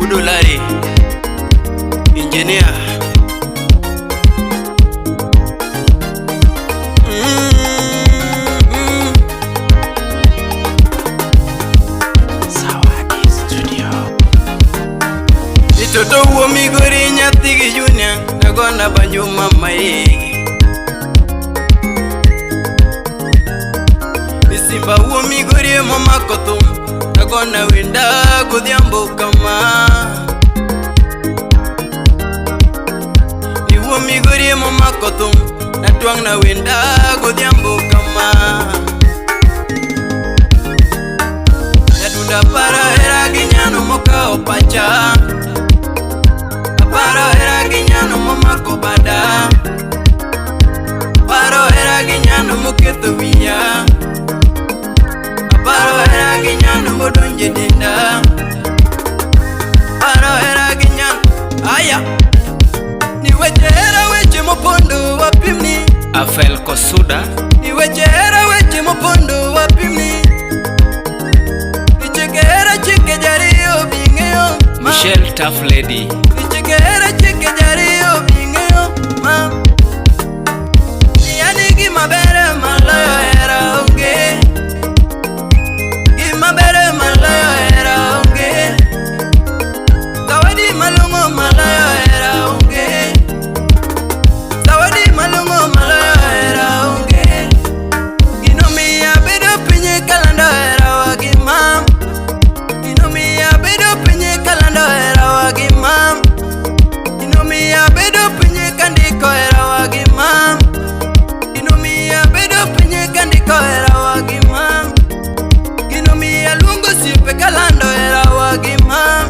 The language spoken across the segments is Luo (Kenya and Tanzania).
Udolari Engineer. Zawadi Studio. Mitoto wuo Migori nyathi gi Junior nagona banjo mama yegi. Simba wuo Migori momako thum nagona wenda godhiambo kama. Ni wuo Migori momako thum natwang' na wenda godhiambo kama. Nyadunda para hera gi nyano mokawo pacha. Aparo hera gi nyano momako bada. Aparo hera gi nyano moketho wiya. Aparo hera gi nyano modonjo e denda. Aparo hera gi nyano aya. Ni weche hera weche mopondo wapimni. Afel Kosuda. Ni weche hera weche mopondo wapimni. Ni chike hera chike jariyo bing'eyo ma. Michelle Tough Lady. Ni chike hera chike jariyo bing'eyo ma. Ni yani gima ber maloyo hera onge. Gima ber maloyo hera onge. Zawadi malong'o maloyo hera onge. Zawadi malong'o maloyo hera onge. Gino miya bedo piny kalando herawa gi mam. Gino miya bedo piny kalando herawa gi mam. Gino miya bedo piny kandiko herawa gi mam. Gino miya bedo piny kandiko herawa gi mam. Gino miya luongo osiepe kalando herawa gi mam.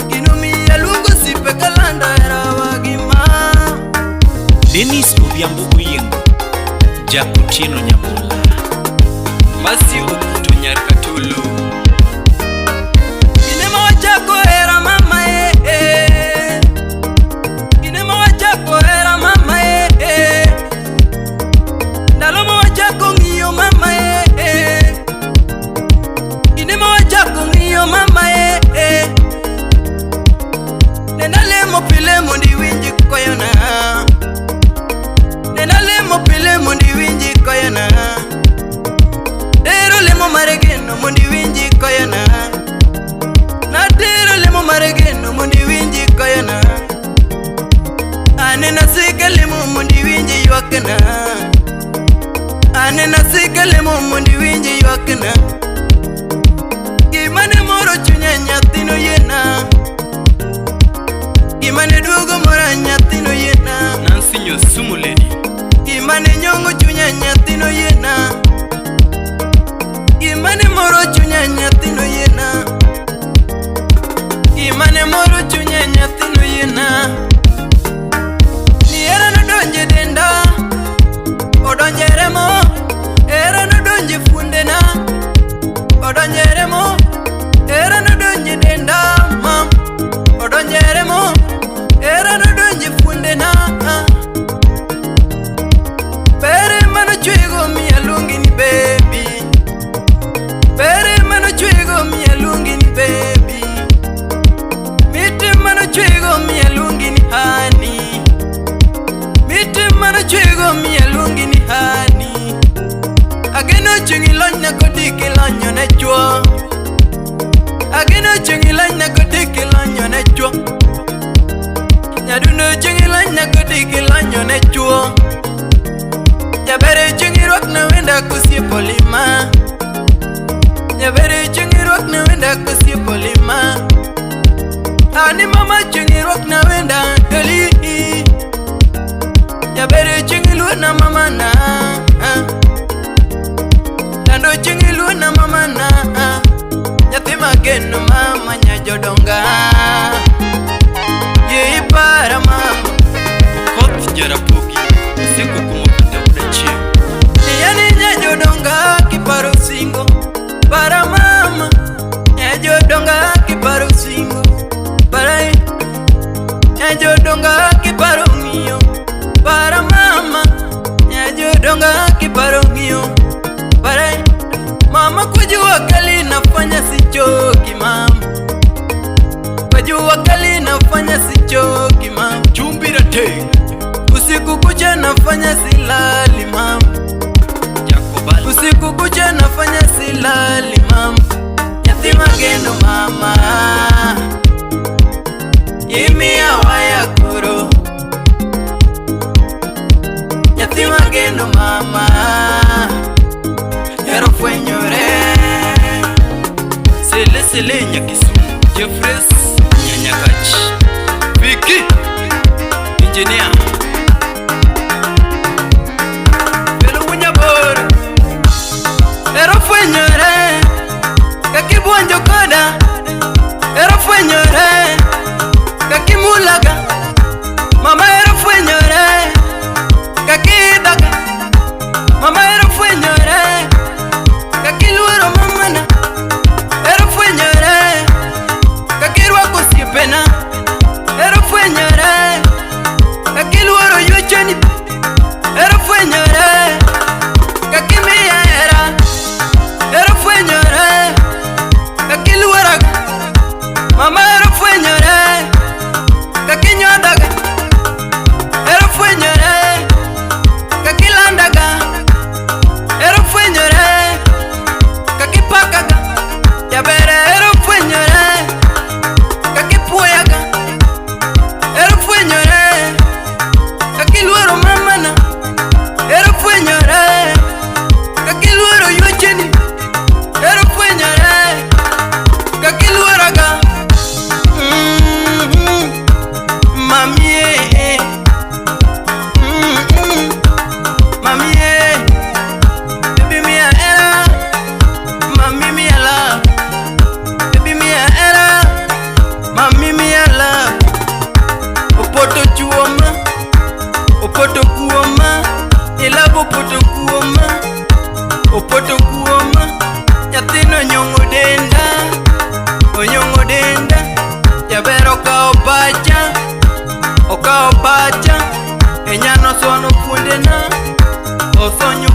Gino miya luongo osiepe kalando herawa gi mam. Dennis Odhiambo Oyiengo. Jack Otieno Nyamula. Masi Okuto Nyar Katulu. Kinde ma wachako hera mama e eh. Kinde ma wachako hera mama e eh. Ndalo ma wachako ng'iyo mama e eh. Kinde ma wachako ng'iyo mama e eh. Nena lemo pile mondo iwinj kwayona. Nena lemo pile mondo iwinj kwayona. Tero lemo mar geno mondo iwinj kwayona. Natero lemo mar geno mondo iwinj kwayona. Anena sika lemo mondo iwinj ywakna. Anena sika lemo mondo iwinj ywakna. Gima ne moro chunya nyathino yiena. Gima ne duogo mora nyathino yiena. Nancy Nyosumu Lady. Gima ne nyong'o chunya nyathino yiena. Gima ne moro chunya nyathino yiena. Gima ne moro chunya nyathino yiena. Ni hera nodonjo e denda, odonjo e remo. Hera nodonjo e fuondena, odonjo e remo. Hera nodonjo e denda, ma odonjo e remo. Hera nodonjo e fuondena. Ber manochwego miya luongi ni baby. Ber manochwego miya luongi ni baby. Mit manochwego miya luongi ni honey. Mit manochwego miya luongi ni honey. Ageno chieng' ilonyna kodi kilonyo ne chuo. Ageno chieng' ilonyna kodi kilonyo ne chuo. Nyadundo chieng' ilonyna kodi kilonyo ne chuo. Jaber chieng' irwakna wenda kosiepo lima. Jaber chieng' irwakna wenda kosiepo lima. Ani mama chieng' irwakna wenda doli. Jaber chieng' iluona mama na. Lando chieng' iluona mama na. Nyathi mageno mama nyajodonga. Yie ipara mama. Koth Jarapogi. Iseko kumo kata wuod achieng'. Yani nyajodonga kiparo singo. Para mama. Nyajodonga kiparo singo. Para nyajodonga kiparo ng'iyo. Para mama. Nyajodonga kiparo ng'iyo. Para mama kwa jua kali nafanya sichoki mama. Kwa Jua kali nafanya sichoki mama. Chumbi Rateng, Usiku kucha nafanya silali mama. Jakobal, Usiku kucha nafanya silali mama. Nyathi mageno mama. Imiya waya koro. Nyathi mageno mama. Ero fwenyore. Sele Sele Nyakisumu, Jeffres Nyanyakach, Vicky Engineer, Belo wunyaboro. Ero fwenyore. Kakibuonjo koda. Ero fwenyore. Kakimulaga. Mama ero fwenyore. Kakidaga. Mama ero fwenyore. Kakiluoro mamana. Ero fwenyore. Kakirwako osiepena. Ero fwenyore. Kakiluoro ywecheni. Ero fwenyore. Kakimiya hera. Ero fwenyore. Kakiluoraga. Mama ero fwenyore. Kakinyodhaga. Ero fwenyore. Kakilandaga. Ero fwenyore. Kakipakaga. Jabere ero fwenyore. Kakipuoyaga. Ero fwenyore. Kakiluoro mamana. Ero fwenyore. Kakiluoro ywecheni. Ero fwenyore. Kakiluoraga. Mami eh. Mami eh. Baby me a era. Mami me a love. Baby me a era. Mami me a love. Opoto chuoma. Opoto kuoma. Ilabo opoto kuoma. Opoto kuoma. Nyathino nyong'o denda. Onyong'o denda. Jaber okawo pacha. Okawo pacha. E nyano sono fuondena. Osonyo.